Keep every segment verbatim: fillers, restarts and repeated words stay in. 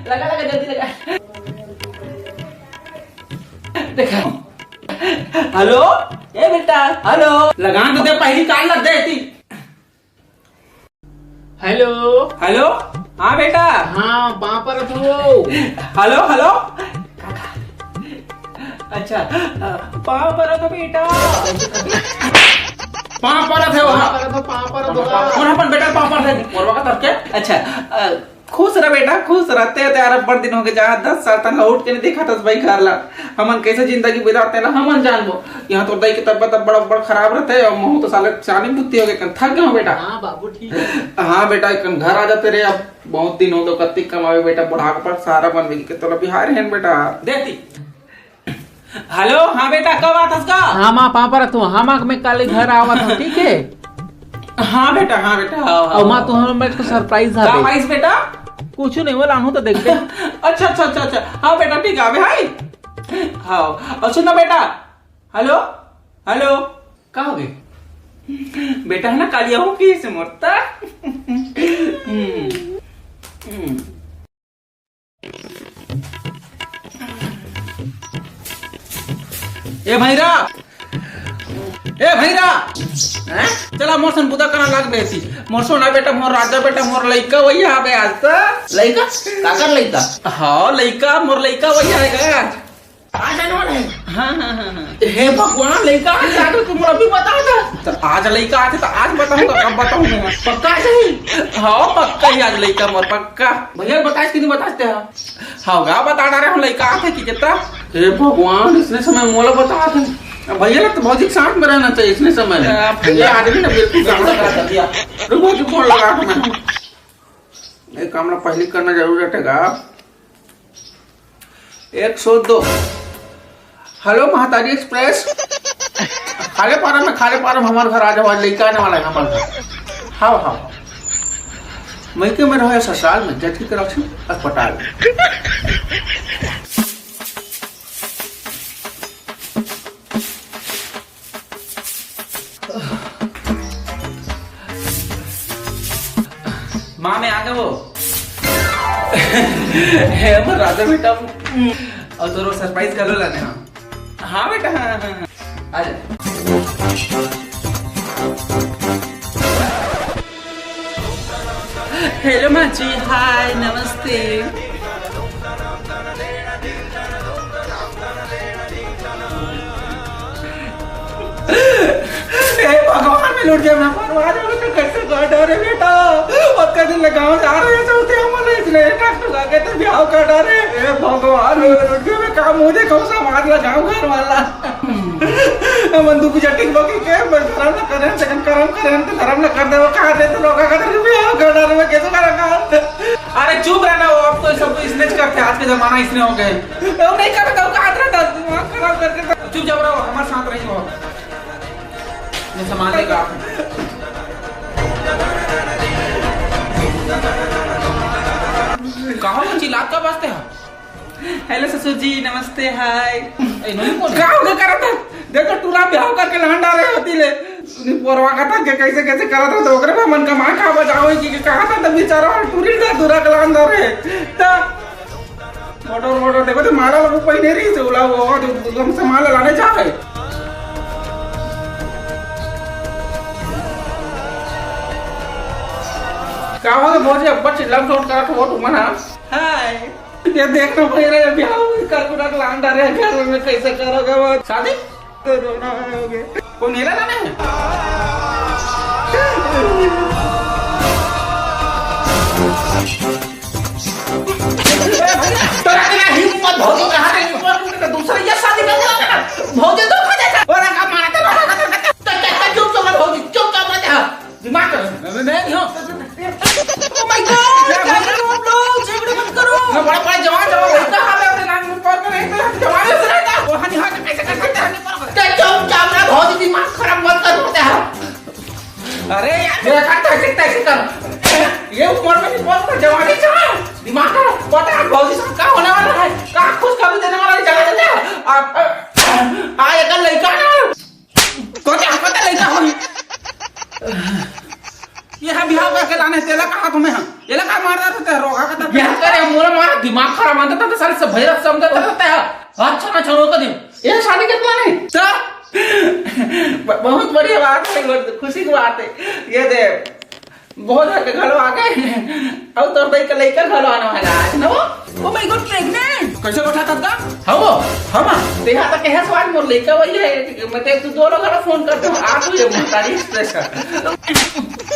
लगा, लगा, जल्दी लगा। देखा। हेलो, ए बेटा, हेलो। लगान तो दे, पहली काल लग दे थी। हेलो। हेलो। हाँ बेटा। हाँ, पाँव परत हो। Hello, hello. अच्छा, अ, पाँव परत हो बेटा। पाँव परत हे वहाँ। पाँव परत हो, पाँव परत हो। कौन अपन बेटा पाँव परत हे? मोरवा का तरफ के? अच्छा, अ, खुश रह बेटा, खुश रह। ते यार, बड़ दिन हो गए, जहाँ दस साल तक लौट के नहीं देखा था भाई घर ला। हमन कैसे जिंदगी बिताते ला हमन जानबो। यहाँ तो दाई के तबियत अब बड़ा, बड़ा खराब रहता है और महू तो साले सियानी बुद्धि हो गए, थक गए हो बेटा। हाँ बाबू, ठीक है। हाँ बेटा, एक घर आ जाते रे, अब बहुत दिन हो गए, कत्ती कमावे बेटा, बुढ़ापा पर सहारा बनवे के तोला बिहार है बेटा। देती। हेलो, हाँ बेटा, कब आत हस का? हाँ माँ, पाँव परत हूँ। हाँ माँ, मैं काली घर आवत हूँ, ठीक है? हाँ बेटा, हाँ बेटा, हाँ, हाँ, और माँ, हाँ। तू हमर को सरप्राइज का हवे। सरप्राइज बेटा? कुछ नहीं, वो लानू तो देखते। अच्छा, अच्छा, अच्छा, अच्छा। हाँ बेटा, ठीक है, अबे हाय। हाँ, और सुन ना बेटा। Hello, hello. का हो गए? बेटा है ना, काली आहू की से मरता। हम्म, हम्म। ए भैरा, ए भैरा, हैं? चला मोर सन बुदा करना लाग बेसी। मोर सोना बेटा, मोर राजा बेटा, मोर लइका वही आबे आज तो। लइका? काकर लइका? हाँ, लइका, मोर लइका वही आएगा आज। आज आने वाला है? हाँ, हाँ, हाँ, हाँ। हे भगवान, लइका आज आके तुम अभी बता दो। तो आज लइका आते तो आज बताऊंगा, कब बताऊंगा? पक्का सही? हाँ, पक्का ही आज लइका मोर, पक्का। भैया बताइस कि नहीं बताते हैं? हाँ, गा बता डारे हम लइका आते कि कितना? हे भगवान, इसने समय मोला बता दे। अब भैया लोग तो भौजी के साथ में रहना चाहिए इसने समय में। आप ये आदमी ना बिल्कुल काम लगा दिया। रुको, रुको, फोन लगा के मैं। ये काम ना पहले करना जरूर रहेगा। एक सौ दो। हेलो, महतारी एक्सप्रेस। खाले पारा में, खाले पारा में हमारे घर आ जाओ, आज लइका आने वाला है हमारे घर। हाँ, हाँ। मइके में रहो या ससुराल में, जज की तरफ से अस्पताल। माँ, मैं आ गया वो। हे हमर राजा बेटा, और तोरो सरप्राइज कर लो लाने। हाँ, हाँ बेटा, हाँ, हाँ, हाँ। आ जा। हेलो माँ जी, हाय, नमस्ते। हे भगवान, मैं लुट गया, मैं बर्बाद हो गया, कैसे काटा रे बेटा। ओतका दिन ले गाँव जा रहे हैं, चलते हम लोग इसने डॉक्टर आके तो ब्याह काटा रे। हे भगवान, मैं लुट गया, मैं काम मुझे कौन सा मार ला गाँव घर वाला। हमन दू गुजा टिकबो के, के धरम न करेन, तेकन करम करेन, त धरम न कर देबो, कहा दे तो लोग का धरम भी हो, कर डाले में कैसे करा का? अरे चुप रहना, वो अब तो सब इसने करते, आज के जमाना इसने हो गए। तो नहीं करता, वो कहा रहता, दिमाग खराब करके तो। चुप जाओ, रहो, हमारे साथ रहिए हो। मैं संभाल लेगा आप। कहाँ वो चिल्लात का बजते हैं? हेलो ससुर जी, नमस्ते, हाय। ए, नहीं बोल। का हो गया करत है? देखो, टूरा ब्याह करके लान डारे होती ले। सुनी पोरवा कथा के कैसे, कैसे करत है, तो ओकरे पे मन का माँ का बजाओ कि, कि कहा था तब बेचारा और टूरी का दूरा के लान डारे। ता मोटर, मोटर देखो, तो माला लोग पहने रही से उला वो, जो हम से माला लाने जाए। का हो गया भौजी, अब बच्चे लव शॉट करत हो तुम ना? हाय। ये देखना भाई रे, अभी आओ, कर कुटा के लान डारे घर में, कैसे करोगे वो? शादी? तो रोना हो गया। कौन मेरा लाना है? तोरा इतना हिम्मत भौजी कहाँ के हिम्मत? दूसरा ये शादी कर लिया। भौजी तो खा जाता। और का मारा था, तो चुप, चुप, भौजी, चुप, चुप, दिमाग कर। मैं, मैं, मैं नहीं हूँ। Oh my God, क्या कर रहे हो आप लोग? झगड़े मत करो। मैं बड़ा, बड़ा जवान, जवान लड़का, हाँ, मैं अपने नाम पर तो नहीं, तो जवान से रहता। वो हनी हट कैसे कर सकते हैं? ते चुपचाप रह, बहुत ही दिमाग खराब मत कर, होता है। अरे यार, देखा, तैसे, तैसे कर। ये उम्र में भी बहुत जवानी चला है। दिमाग खराब, पता है, भौजी साहब, क्या होने वाला है? क्या खुशखबरी देने वाला है, जगह देते हैं। आ, आ, आ, एक लड़का ना, कोते, कोते लइका होई। ये हा बिहाव करके लाने, तेला कहा तुम्हें हा? एला का मार रहा था, रोगा का था? बिहाव करे, मोला मार, माखा मानता था तो साले सब भैरव समझता था। अच्छा ना छोड़ो कभी। ये शादी के plan है? तो ब- बहुत बढ़िया बात है, बहुत खुशी की बात है। ये दे, बहुत हर के घलो आ गए। और तोर दाई का लइका घलो आने वाला है ना वो। Oh my God, pregnant? कैसे बैठा था का? हाँ वो, हम। तेहा तो कहे स्वाद मोर लइका वही है। मैं ते तू दोनों घरा फोन कर दो, आ तू ये तारीफ special।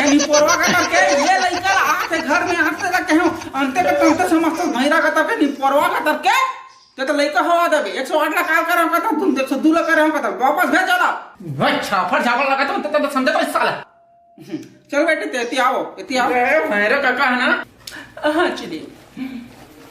ए निपोरवा का करके ये लइका आते घर में आते तक कहो, अंते के तंते समस्त भैरा का करके निपोरवा का करके ते तो लइका हवा देबे। एक सौ आठ ला call करे हम कहता, तुम एक सौ दो ला करे हम कहता, वापस भेज जाना। भाई छाफड़ झापड़ लगा तो, तो, तो समझे तो इस साला। चल बेटे, ते एती आओ, एती आओ। ए, भैरव काका है ना? हाँ, चलिए।